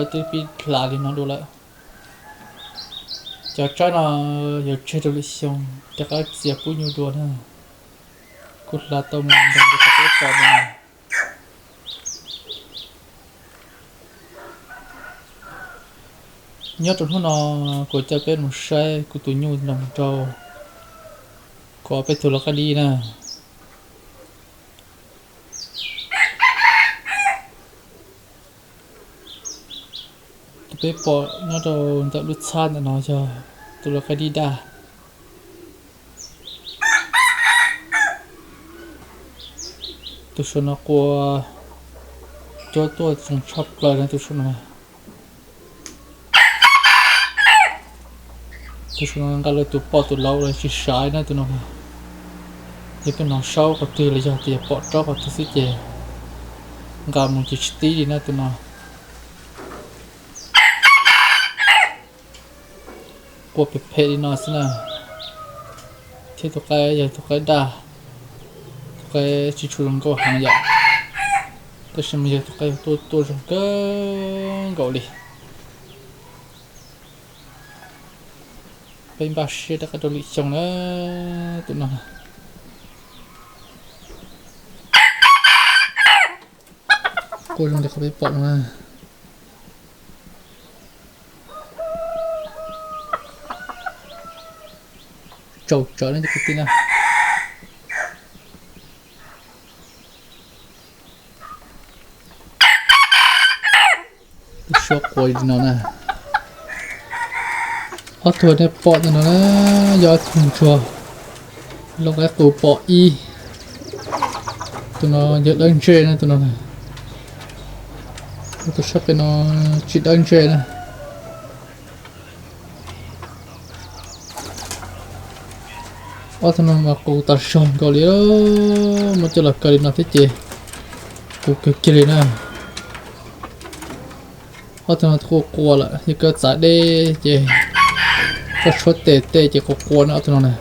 Twb pib hla li no dua lawm. Cov tsawb no yuav tseg rau lwm xyoo rov qab txiav pub nyuj dua na. Kuj hla tau mus nrog rau qhov peb pom ntawm no. Nyob rau hnub no kuv coj peb mus saib kuv tus nyuj nrog rau kuv ob peb tug lau qaib dib na. Tus peb pom nyob rau ntawm lub txhab ntawm no yog tus lau qaib dib daj. Tus saum no qua cuab tuaj tseem tshaj plaws na tus saum no. Tus saum no nqa lawv tus poj tus lau los tsis saiv na tus no. Yog peb hnov saub qhov twg los yog tias pom raub qhov twg xwb ces nqa mus ces tsis tib li na tus no. Qua phem phem li no xwb na. Thiab tus qaib yog tus qaib daj, tus qaib tsis tshua zoo nkauj heev yom, tab sis mas yog tus qaib tuaj tuaj zoo kawg nkaus li. Peb npaj siab rov qab rau lwm xyoo na tus no. Qua zoo li qhov peb pom no na. Tsaus tsawv ne cov kwv tij na. Suab qua li no na. Ob tug nej pom ntawm no na, yog ob tug ntsuag, lau qaib qus pom ib. Tus no yog dawb ntsej na tus no. Tus sab pem no tsis dawb ntsej na. Ob tug no mas qus tas zog nkaus li, muab coj los kaw li no thiab ces qus kawg kiag li na. Ob tug no twb qua qua lawm, yog koj txav deb ces koj tshuab tes tej ces qua qua na ob tug no na.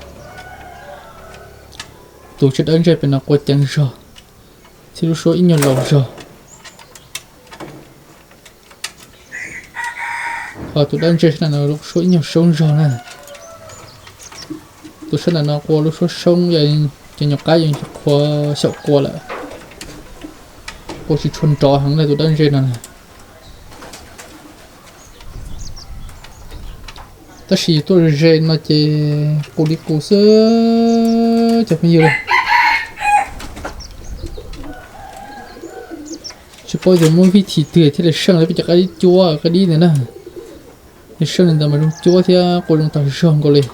Tus tsis dawb ntsej pem no qua ceev zog, thiab lub suab ib nyuag laus zog. Ho tus dawb ntsej sab ntawm no lub suab ib nyuag soob zog na. Tus sab ntawm no qua lub suab soob, cov nyuam qaib yeej qhuav xyaum qua lawm. Qua tsis tshua nrov heev na tus dawb ntsej no na. Tab sis yus tuaj ze no ces qus li qus xwb cov phooj ywg. Tsis paub yus muab vib thim twg thiaj li seej li peb cov qaib dib cuab qaib dib ntawd na. Yus seej li ntawd mas zoo cuab thiab qua zoo tag zog nkaus li.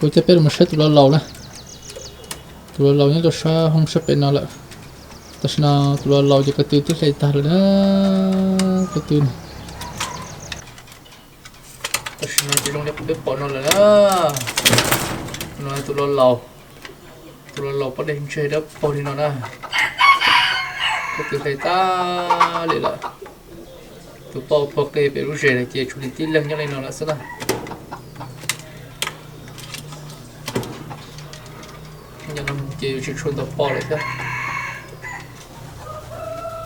Kuv coj peb los saib tus laus laus na. Tus laus laus nyob rau sab hoob sab pem no lawm. Tam sim no tus laus laus ces ko tw twb hle tag lawm na. Ko tw, tam sim no ces zoo li qhov peb pom no lawm na. No tus laus laus, tus laus laus pob dej ntseg dawb paug li no na. Ko tw hle tag li lawm. Tus poj phua qe pem lub zes lawm ces tshuav li tib leeg nyob li no lawm xwb na. Nyob no ces yuav tsis tshua ntau poj lawm thiab.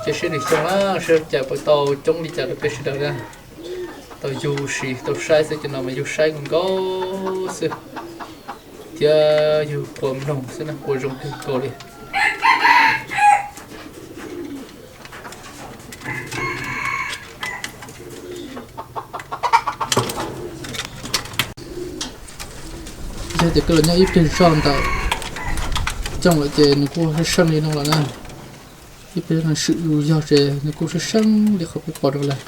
Ces seb nws xyoo na, seb cas puas tau coob li cas rau peb sawv daws na. Tau yug siv tau saib xwb, cov no mas yug saib nkaus nkaus xwb, thiab yug qua mloog xwb na, qua zoo kawg nkaus li. Yog tias koj los nyob ib pliag zog ntawm cooj lawm ces nws kuj seej seej li no lawm na. Ib pliag no swm zus yog ces nws kuj seej seej li qhov peb pom rau lawm.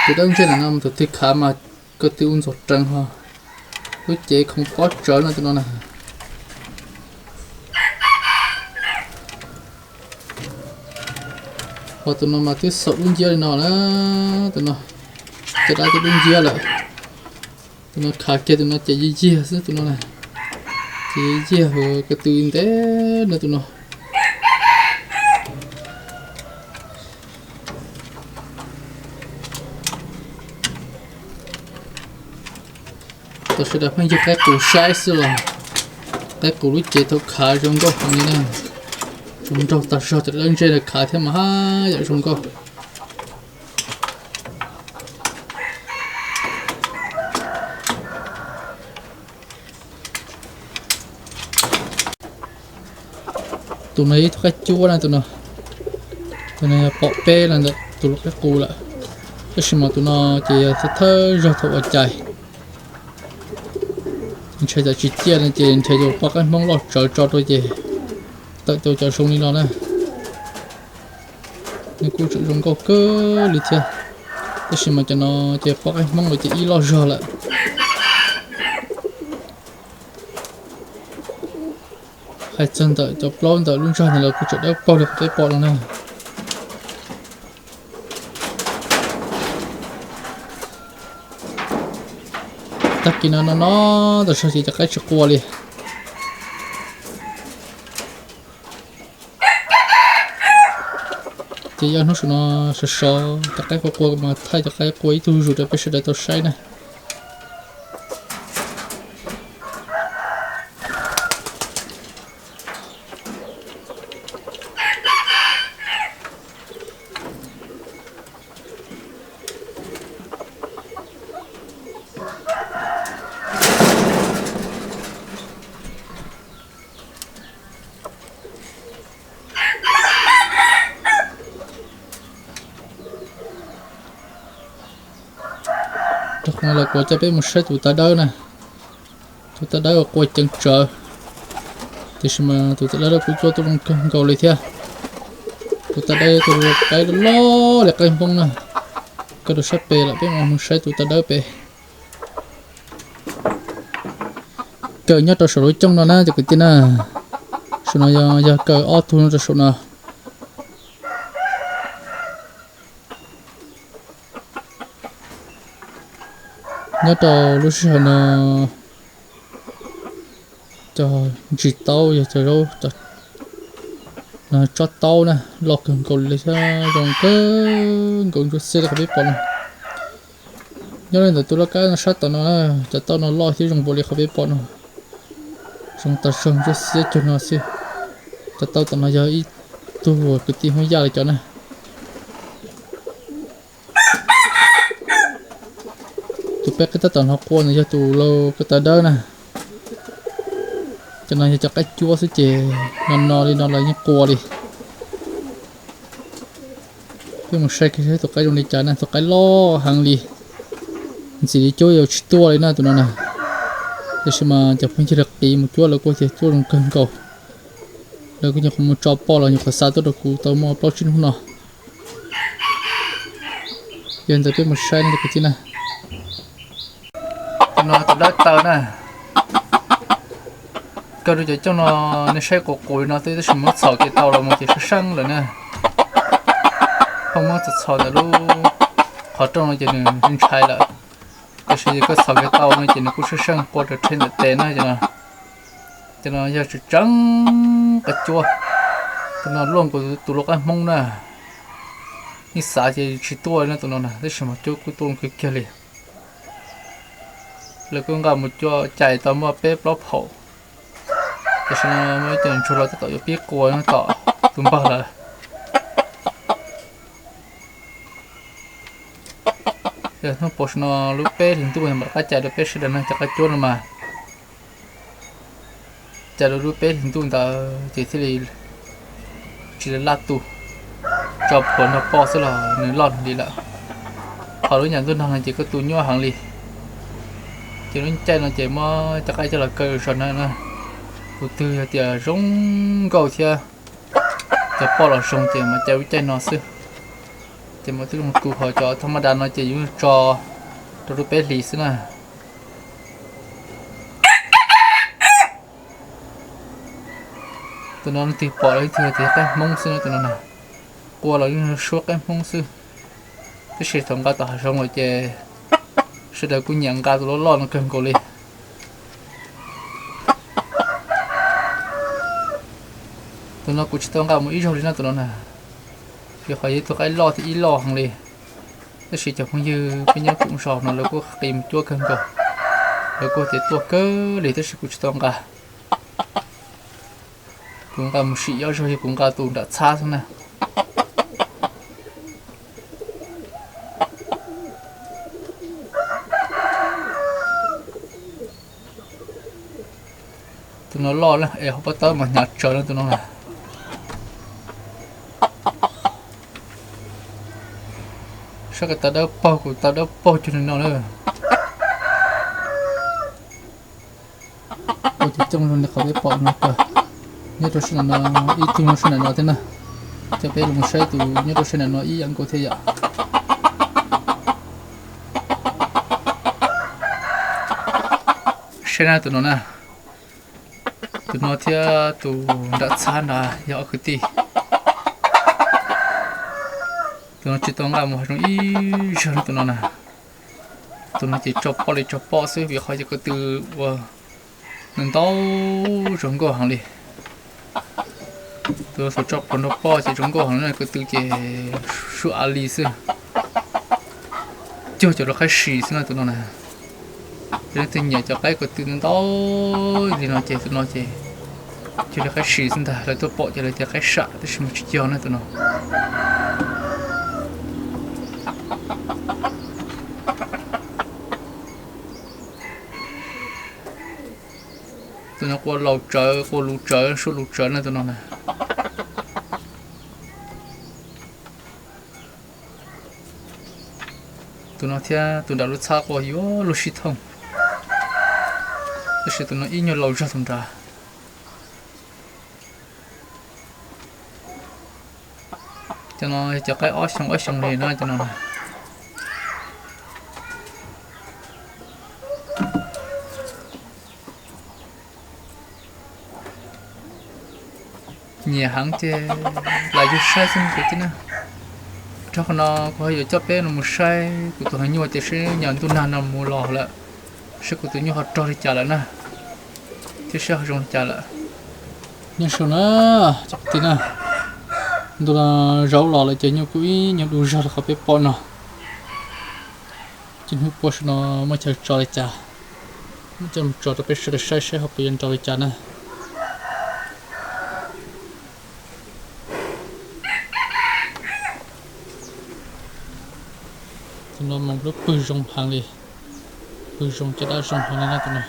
Tus dawb ntsej ntawm no mus thaum twg khav mas ko tw ua ntxuav reev ho, lub cev khoov pob tsawv no tus no na. Ho tus no mas twb xaum dub nciab li no na, tus no, caj dab twb dub nciab lawm. Tus no khav kiag tus no ces yiag yiag xwb tus no na, ces yiag yiag ko tw ntev no tus no. Tam sawv daws pheej yug qaib qus saib xwb los qaib qus lub cev tau khav zoo nkauj heev li na. Zoo nraug tag zog, cov dawb ntseg khav thiab mas haj yam zoo nkauj. Tus no yog ib tug qaib cuab na, tus no, tus no yog pom peb los ntawm tus lau qaib qus lawm. Tab sis mas tus no ces yog thawj thawj zog thaum ua cai. Ntshe tam tsis ciaj no ces nrhiav cov poj qaib Hmoob loj tsawv tso rau ces tawm tau cov zoo li no na. Nws kuj tseem zoo nkauj kawg li thiab. Tab sis mas cov no ces poj qaib Hmoob lawm ces ib loj zog lawm. Hais txog ntawm cov plaub ntawm lub ntsag ntawd los kuj tseem dawb paug li qhov peb pom no na. Tag kis no no no tas zog ces cov qaib tsis qua li. Ces yog hnub saum no sov sov cov qaib qua qua mas thaij cov qaib qua ib tug zuj zus rau peb sawv daws tau saib na. Rau qhov no lawv kuv coj peb mus saib tus tav dawb na. Tus tav dawb uas qua ceev tsawv, tiam sis mas tus tav dawb kuj cuab tuaj zoo kawg nkaus li thiab. Tus tav dawb yog tus qaib loj li qaib Hmoob na. Kaw rau sab pem lawm, peb mam mus saib tus tav dawb pem. Kaw nyob rau saum lub cooj no na cov kwv tij na. Saum no yog kaw ob tug no rau saum no. Nyob rau lub sij hawm no cov ntsis taub yog cov zaub tsob taub na, loj kawg nkaus li thiab zoo kawg nkaus ntsuab xiab li qhov peb pom no. Nyob li ntawm tus laj kab no sab tom no na, cov taub no loj thiab zoo npaum li qhov peb pom no. Zoo tas zog ntsuab xiab cuag no xwb. Cov taub tom no yog ib tug kwv tij Hmoob Yaj lawv cov na. Tus peb qaib tab tom hnov qua ntawd yog tus lau kaw tav dawb na. Cov no yog cov qaib cuab xwb ces no no li no los yeej qua li. Peb mus saib kiag tus qaib zoo li cas na, tus qaib loj heev li. Ntxim li cuab yuav tsis tuaj li na tus no na. Tiam sis mas cov phooj ywg lawv qiv mus cuab lawv kuj tias cuab zoo kawg nkaus. Lawv kuj nyuam qhuav mus tso poj los nyuam qhuav xa tuaj rau kuv tau muaj plaub tsib hnub no. Yog ntawd peb mus saib no cov kwv tij na. Tus no tus dawb taw na. Kawg rau cov cooj no, nej saib qus qus li no xwb tab sis muab txhom kev tau los mus ces sab seej lawm na. Pheej muab txhom txhom ntawm lub qhov rooj no ces nws ntshai lawm. Tiam sis koj txhom kev tau no ces nws kuj sab seej qua raws rhe ntawm tes na cov no. Cov no yog tseem tseem qaib cuab. Tus no luaj nkaus tus lau qaib Hmoob na. Yeej xav ces tsis tuaj li no tus no na, tab sis mas cuab kuj tuaj kawg kiag li. Lawv kuj nqa mus cuab cais tau muaj peb plaub phaum. Tam sim no muaj ib co ntsuag los tab tom yuav pib qua no tom tus npawg lawm. Yog hnub puas no lub peb hlis ntuj mam rov qab cais rau peb sawv daws na cov qaib cuab no mas. Cais rau lub peb hlis ntuj ntawd ces thiaj li tsis laj laj tu, tso plhuav nrog poj xwb los nws loj nws li lawm. Ho lub nyuam ntuj nag no ces koj tu nyuaj heev li. Ces lub caij no ces muab cov qaib coj los kaw zog na. Tus twg yog tias zoo nkauj thiab cov poj los zoo ces mas cais lub caij no xwb. Ces mas twb zoo tu, ho cov thaj maj das no ces yuav tso rau lub peb hlis xwb na. Tus no leej twg pom los leej twg tias qaib Hmoob xwb no, tus no na. Qua los yeej suab qaib Hmoob xwb. Tab sis thaum nqa tom hav zoov lawm ces sawv daws kuj nyiam nqa tus loj loj no kawg nkaus li. Tus no kuv tsis tau nqa mus ib zaug li na tus no na, vim qhov yog ib tug qaib loj thiab ib loj heev li. Tab sis cov phooj ywg peb nyob koom zos no lawv kuj qis mus cuab kawg nkaus. Lawv kuj tias tuaj kawg li tab sis kuv tsis tau nqa. Kuv nqa mus sim ib zaug yog kuv nqa tus nram txhab xwb na. Tus no loj na es hauv pob tawb mas hnyav tsawv na tus no na. Saib ko taw dawb paug, kuv taw dawb paug cuag li no na. Ua cov coob zoo li qhov peb pom no kawg. Nyob rau sab nram no, ib tug nyob sab nram no thiab na. Coj peb los saib tus nyob rau sab nram no ib yam nkaus thiab yom. Saib na tus no na. Tus no thiab tus nram txhab nrad yog ob kwv tij. Tus no tsis tau nqa mus hav zoov ib zaug no tus no na. Tus no ces tso poj li tso poj xwb vim qhov ces ko tw ua ntau ntau zoo nkauj heev li. Tus no thaum tso poj nrog poj ces zoo nkauj heev li, ko tw ces suab av li xwb. Cuag cov lawv qaib si xwb no tus no na. Cov leej twg nyiam cov qaib ko tw ntau ntau li no ces tus no ces cuag li qaib si xwb ntag, lawv tuaj pom ces lawv tias qaib sam tab sis mas tsis yog na tus no. Tus no qua laus tsawv, qua lus tsawv, suab lus tsawv na tus no na. Tus no thiab tus nram lub txhab qua yuav luag sib thooj, tab sis tus no ib nyuag laus zog tus nrad. Cov no cov qaib ob xyoo ob xyoo li no cov no na. Nyiam heev ces lam yug saib xwb kwv tij na. Rau qhov no kuv ho yuav coj peb no mus saib kuv tus heev nyuj tias seb nyuag ntuj nag no mus los lawm, seb kuv tus nyuj ho rog li cas lawm na, thiab seb ho zoo li cas lawm. Nyob zoo na, cov kwv tij na, ntuj no zaub los lawm ces nyuj kuj ib nyuag du zog li qhov peb pom no. Ces hnub puag saum no muaj chaw tso li cas, muab coj mus tso rau peb sawv daws saib seb ho puas yuav nrau li cas na. Tus no mas lub pwg zoo heev li, pwg zoo caj dab zoo heev li na tus no.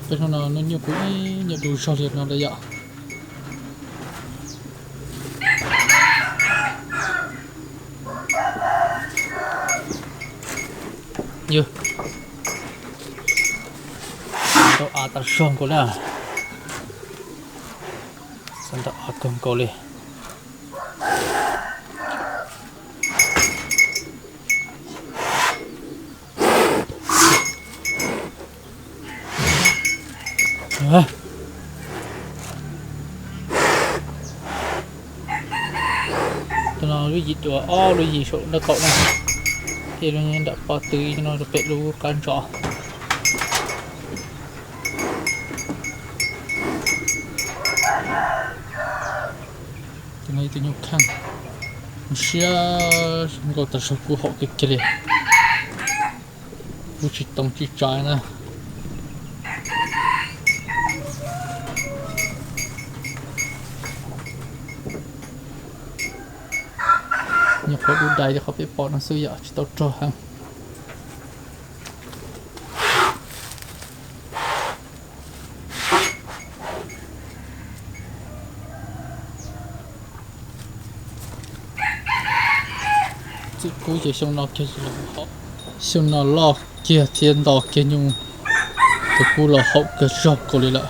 Peb hnub no nyuj kuj ib nyuag du zog li no lawm yom. Yog, ntau av tas zog nkaus na. Xav ntau av kawg nkaus li. Tus no lub yim dua ob lub yim saum nraub qaum na, ces lub nram pob tw no rau pem lub qab ntsos. Tus no ib tug nyuj kheej, siab nkaus tas zog, kub haum kawg kiag li, kub tsis too tsis tsa na. Nyuam qhuav dub dais li qhov peb pom no xwb yom, tsis tau rog heev. Txiv kub ces xyoo no kiag, xyoo no loj kiag thiab nto kiag nyuj, tus kub los haum kawg zog kawg li lawm.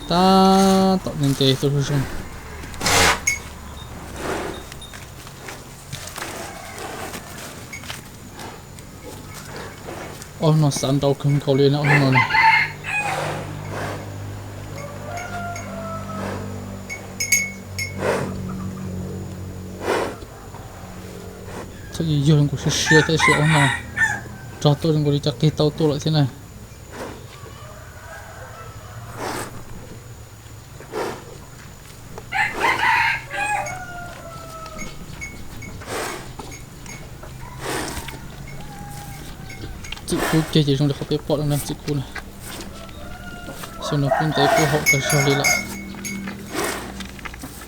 Tab tom ntev ntev tuaj zoo zoo. Ob hnub no xav nrau kawg nkaus li na ob hnub no. Txawm yog nkaus siab siab tab sis ob hnub no Rog tuaj zoo nkaus li cov qig tau tuaj lawm thiab na. Txwm kub ceg ces zoo li qhov peb pom no na, txwm kub na. Xyoo no kub ntev kub haum tag zog li lawm.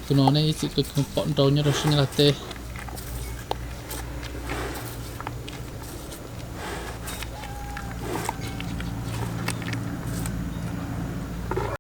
Tus no nej ib txwm pom nrau nyob rau sab Nyab Laj teb.